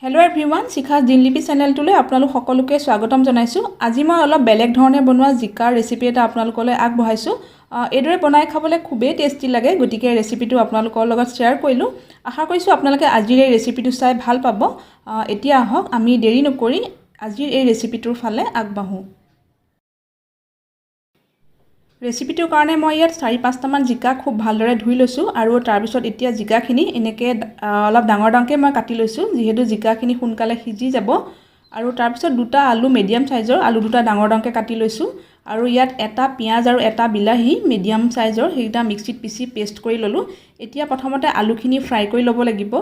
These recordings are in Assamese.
হেল্ল' এভৰিৱান, শিখা's দিনলিপি চেনেলটোলৈ আপোনালোক সকলোকে স্বাগতম জনাইছোঁ। আজি মই অলপ বেলেগ ধৰণে বনোৱা জিকাৰ ৰেচিপি এটা আপোনালোকলৈ আগবঢ়াইছোঁ। এইদৰে বনাই খাবলৈ খুবেই টেষ্টি লাগে, গতিকে ৰেচিপিটো আপোনালোকৰ লগত শ্বেয়াৰ কৰিলোঁ। আশা কৰিছোঁ আপোনালোকে আজিৰ এই ৰেচিপিটো চাই ভাল পাব। এতিয়া আহক আমি দেৰি নকৰি আজিৰ এই ৰেচিপিটোৰ ফালে আগবাঢ়োঁ। ৰেচিপিটোৰ কাৰণে মই ইয়াত 4-5টামান জিকা খুব ভালদৰে ধুই লৈছোঁ আৰু তাৰপিছত এতিয়া জিকাখিনি এনেকৈ অলপ ডাঙৰ ডাঙৰকৈ মই কাটি লৈছোঁ, যিহেতু জিকাখিনি সোনকালে সিজি যাব। আৰু তাৰপিছত দুটা আলু, মিডিয়াম চাইজৰ আলু দুটা ডাঙৰ ডাঙৰকৈ কাটি লৈছোঁ। আৰু ইয়াত এটা পিঁয়াজ আৰু এটা বিলাহী মিডিয়াম চাইজৰ, সেইকেইটা মিক্সিত পিচি পেষ্ট কৰি ল'লোঁ। এতিয়া প্ৰথমতে আলুখিনি ফ্ৰাই কৰি ল'ব লাগিব।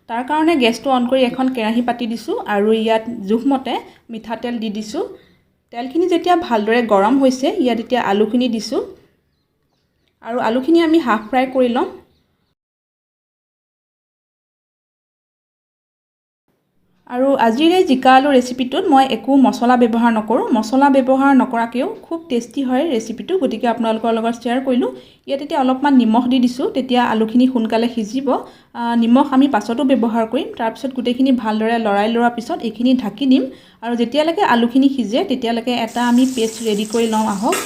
তাৰ কাৰণে গেছটো অন কৰি এখন কেৰাহী পাতি দিছোঁ আৰু ইয়াত জোখমতে মিঠাতেল দি দিছোঁ। তেলখিনি যেতিয়া ভালদৰে গৰম হৈছে, ইয়াত এতিয়া আলুখিনি দিছোঁ আৰু আলুখিনি আমি হাফ ফ্ৰাই কৰি ল'ম। আৰু আজিৰ এই জিকা আলু ৰেচিপিটোত মই একো মছলা ব্যৱহাৰ নকৰোঁ। মছলা ব্যৱহাৰ নকৰাকৈও খুব টেষ্টি হয় ৰেচিপিটো, গতিকে আপোনালোকৰ লগত শ্বেয়াৰ কৰিলোঁ। ইয়াত এতিয়া অলপমান নিমখ দি দিছোঁ, তেতিয়া আলুখিনি সোনকালে সিজিব। নিমখ আমি পাছতো ব্যৱহাৰ কৰিম। তাৰপিছত গোটেইখিনি ভালদৰে লৰাই লোৱাৰ পিছত এইখিনি ঢাকি দিম আৰু যেতিয়ালৈকে আলুখিনি সিজে তেতিয়ালৈকে এটা আমি পেষ্ট ৰেডি কৰি লওঁ। আহক,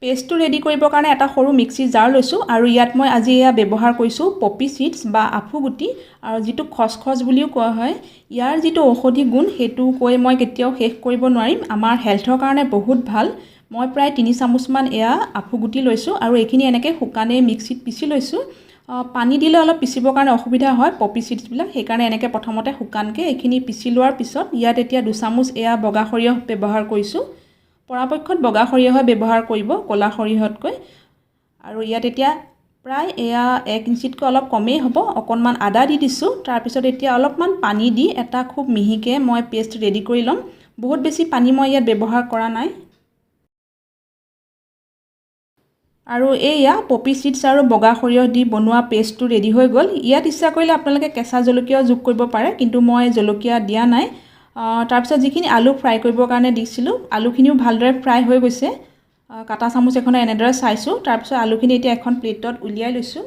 পেষ্টটো ৰেডি কৰিবৰ কাৰণে এটা সৰু মিক্সি জাৰ লৈছোঁ আৰু ইয়াত মই আজি এয়া ব্যৱহাৰ কৰিছোঁ পপি চিডছ বা আফুগুটি, আৰু যিটো খচখচ বুলিও কোৱা হয়। ইয়াৰ যিটো ঔষধি গুণ সেইটো কৈ মই কেতিয়াও শেষ কৰিব নোৱাৰিম। আমাৰ হেল্থৰ কাৰণে বহুত ভাল। মই প্ৰায় 3 চামুচমান এয়া আফুগুটি লৈছোঁ আৰু এইখিনি এনেকৈ শুকানেই মিক্সিত পিচি লৈছোঁ। পানী দিলে অলপ পিচিবৰ কাৰণে অসুবিধা হয় পপি চিডছবিলাক, সেইকাৰণে এনেকৈ প্ৰথমতে শুকানকৈ এইখিনি পিচি লোৱাৰ পিছত ইয়াত এতিয়া 2 চামুচ এয়া বগা সৰিয়হ ব্যৱহাৰ কৰিছোঁ। পৰাপক্ষত বগা সৰিয়হে ব্যৱহাৰ কৰিব ক'লা সৰিয়হতকৈ। আৰু ইয়াত এতিয়া প্ৰায় এয়া 1 ইঞ্চিতকৈ অলপ কমেই হ'ব, অকণমান আদা দি দিছোঁ। তাৰপিছত এতিয়া অলপমান পানী দি এটা খুব মিহিকৈ মই পেষ্ট ৰেডি কৰি ল'ম। বহুত বেছি পানী মই ইয়াত ব্যৱহাৰ কৰা নাই। আৰু এইয়া পপি চিডছ আৰু বগা সৰিয়হ দি বনোৱা পেষ্টটো ৰেডি হৈ গ'ল। ইয়াত ইচ্ছা কৰিলে আপোনালোকে কেঁচা জলকীয়াও যোগ কৰিব পাৰে, কিন্তু মই জলকীয়া দিয়া নাই। তাৰপিছত যিখিনি আলু ফ্ৰাই কৰিবৰ কাৰণে দিছিলোঁ, আলুখিনিও ভালদৰে ফ্ৰাই হৈ গৈছে। কাটা চামুচ এখনে এনেদৰে চাইছোঁ। তাৰপিছত আলুখিনি এতিয়া এখন প্লেটত উলিয়াই লৈছোঁ।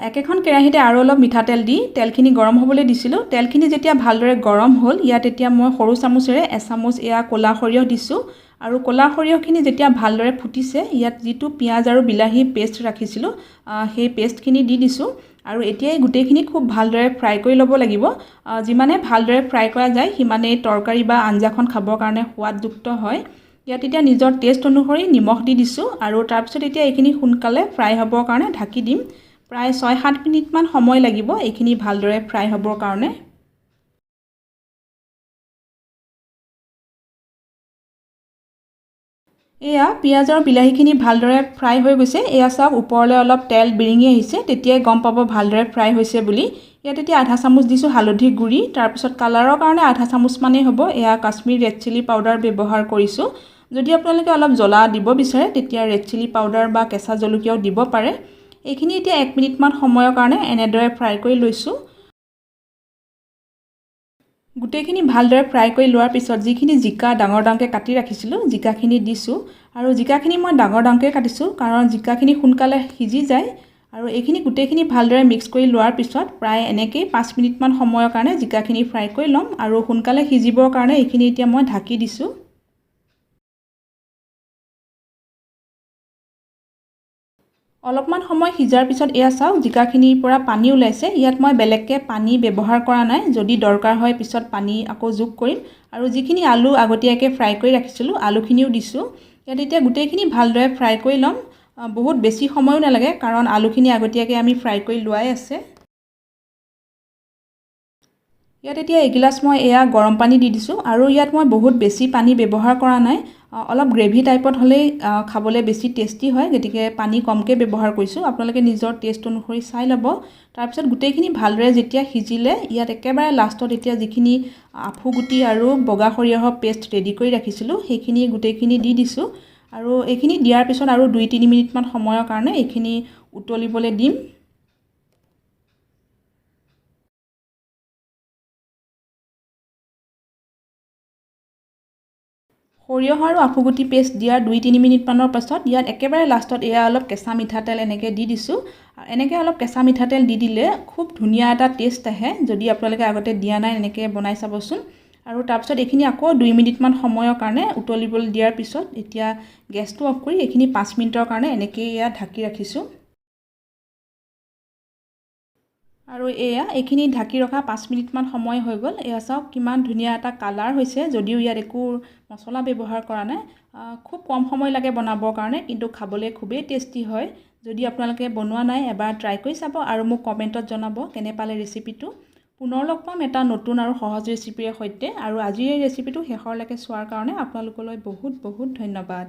একেখন কেৰাহীতে আৰু অলপ মিঠাতেল দি তেলখিনি গৰম হ'বলৈ দিছিলোঁ। তেলখিনি যেতিয়া ভালদৰে গৰম হ'ল, ইয়াত এতিয়া মই সৰু চামুচেৰে এচামুচ এয়া ক'লা সৰিয়হ দিছোঁ। আৰু ক'লা সৰিয়হখিনি যেতিয়া ভালদৰে ফুটিছে, ইয়াত যিটো পিঁয়াজ আৰু বিলাহী পেষ্ট ৰাখিছিলোঁ সেই পেষ্টখিনি দি দিছোঁ। আৰু এতিয়াই গোটেইখিনি খুব ভালদৰে ফ্ৰাই কৰি ল'ব লাগিব। যিমানে ভালদৰে ফ্ৰাই কৰা যায় সিমানেই তৰকাৰী বা আঞ্জাখন খাবৰ কাৰণে সোৱাদযুক্ত হয়। ইয়াত এতিয়া নিজৰ টেষ্ট অনুসৰি নিমখ দি দিছোঁ আৰু তাৰপিছত এতিয়া এইখিনি সোনকালে ফ্ৰাই হ'বৰ কাৰণে ঢাকি দিম। প্ৰায় 6-7 মিনিটমান সময় লাগিব এইখিনি ভালদৰে ফ্ৰাই হ'বৰ কাৰণে। এয়া পিঁয়াজ আৰু বিলাহীখিনি ভালদৰে ফ্ৰাই হৈ গৈছে। এয়া চাওক, ওপৰলৈ অলপ তেল বিৰিঙি আহিছে, তেতিয়াই গম পাব ভালদৰে ফ্ৰাই হৈছে বুলি। ইয়াত এতিয়া আধা চামুচ দিছোঁ হালধি গুড়ি। তাৰপিছত কালাৰৰ কাৰণে আধা চামুচমানেই হ'ব এয়া কাশ্মীৰ ৰেড চিলি পাউডাৰ ব্যৱহাৰ কৰিছোঁ। যদি আপোনালোকে অলপ জ্বলা দিব বিচাৰে তেতিয়া ৰেড চিলি পাউডাৰ বা কেঁচা জলকীয়াও দিব পাৰে। এইখিনি এতিয়া 1 মিনিটমান সময়ৰ কাৰণে এনেদৰে ফ্ৰাই কৰি লৈছোঁ। গোটেইখিনি ভালদৰে ফ্ৰাই কৰি লোৱাৰ পিছত যিখিনি জিকা ডাঙৰ ডাঙৰকৈ কাটি ৰাখিছিলোঁ জিকাখিনি দিছোঁ। আৰু জিকাখিনি মই ডাঙৰ ডাঙৰকৈ কাটিছোঁ কাৰণ জিকাখিনি সোনকালে সিজি যায়। আৰু এইখিনি গোটেইখিনি ভালদৰে মিক্স কৰি লোৱাৰ পিছত প্ৰায় এনেকেই 5 মিনিটমান সময়ৰ কাৰণে জিকাখিনি ফ্ৰাই কৰি ল'ম। আৰু সোনকালে সিজিবৰ কাৰণে এইখিনি এতিয়া মই ঢাকি দিছোঁ। অলপমান সময় সিজাৰ পিছত এয়া চাওক, জিকাখিনিৰ পৰা পানী ওলাইছে। ইয়াত মই বেলেগকৈ পানী ব্যৱহাৰ কৰা নাই, যদি দৰকাৰ হয় পিছত পানী আকৌ যোগ কৰিম। আৰু যিখিনি আলু আগতীয়াকৈ ফ্ৰাই কৰি ৰাখিছিলোঁ আলুখিনিও দিছোঁ। ইয়াত এতিয়া গোটেইখিনি ভালদৰে ফ্ৰাই কৰি ল'ম। বহুত বেছি সময়ো নালাগে কাৰণ আলুখিনি আগতীয়াকৈ আমি ফ্ৰাই কৰি লোৱাই আছে। ইয়াত এতিয়া এগিলাচ মই এয়া গৰম পানী দি দিছোঁ। আৰু ইয়াত মই বহুত বেছি পানী ব্যৱহাৰ কৰা নাই, অলপ গ্ৰেভি টাইপত হ'লেই খাবলৈ বেছি টেষ্টি হয়, গতিকে পানী কমকৈ ব্যৱহাৰ কৰিছোঁ। আপোনালোকে নিজৰ টেষ্ট অনুসৰি চাই ল'ব। তাৰপিছত গোটেইখিনি ভালদৰে যেতিয়া সিজিলে, ইয়াত একেবাৰে লাষ্টত এতিয়া যিখিনি আফুগুটি আৰু বগা সৰিয়হৰ পেষ্ট ৰেডি কৰি ৰাখিছিলোঁ সেইখিনি গোটেইখিনি দি দিছোঁ। আৰু এইখিনি দিয়াৰ পিছত আৰু 2-3 মিনিটমান সময়ৰ কাৰণে এইখিনি উতলিবলৈ দিম। সৰিয়হ আৰু আফুগুটি পেষ্ট দিয়াৰ 2-3 মিনিটমানৰ পাছত ইয়াত একেবাৰে লাষ্টত এয়া অলপ কেঁচা মিঠাতেল এনেকৈ দি দিছোঁ। এনেকৈ অলপ কেঁচা মিঠাতেল দি দিলে খুব ধুনীয়া এটা টেষ্ট আহে। যদি আপোনালোকে আগতে দিয়া নাই, এনেকৈ বনাই চাবচোন। আৰু তাৰপিছত এইখিনি আকৌ 2 মিনিটমান সময়ৰ কাৰণে উতলিবলৈ দিয়াৰ পিছত এতিয়া গেছটো অফ কৰি এইখিনি 5 মিনিটৰ কাৰণে এনেকৈয়ে ইয়াত ঢাকি ৰাখিছোঁ। আৰু এয়া এইখিনি ঢাকি ৰখা 5 মিনিটমান সময় হৈ গ'ল। এয়া চাওক কিমান ধুনীয়া এটা কালাৰ হৈছে, যদিও ইয়াত একো মছলা ব্যৱহাৰ কৰা নাই। খুব কম সময় লাগে বনাবৰ কাৰণে, কিন্তু খাবলৈ খুবেই টেষ্টি হয়। যদি আপোনালোকে বনোৱা নাই, এবাৰ ট্ৰাই কৰি চাব আৰু মোক কমেণ্টত জনাব কেনে পালে ৰেচিপিটো। পুনৰ লগ পাম এটা নতুন আৰু সহজ ৰেচিপিৰে সৈতে। আৰু আজিৰ এই ৰেচিপিটো শেষৰলৈকে চোৱাৰ কাৰণে আপোনালোকলৈ বহুত বহুত ধন্যবাদ।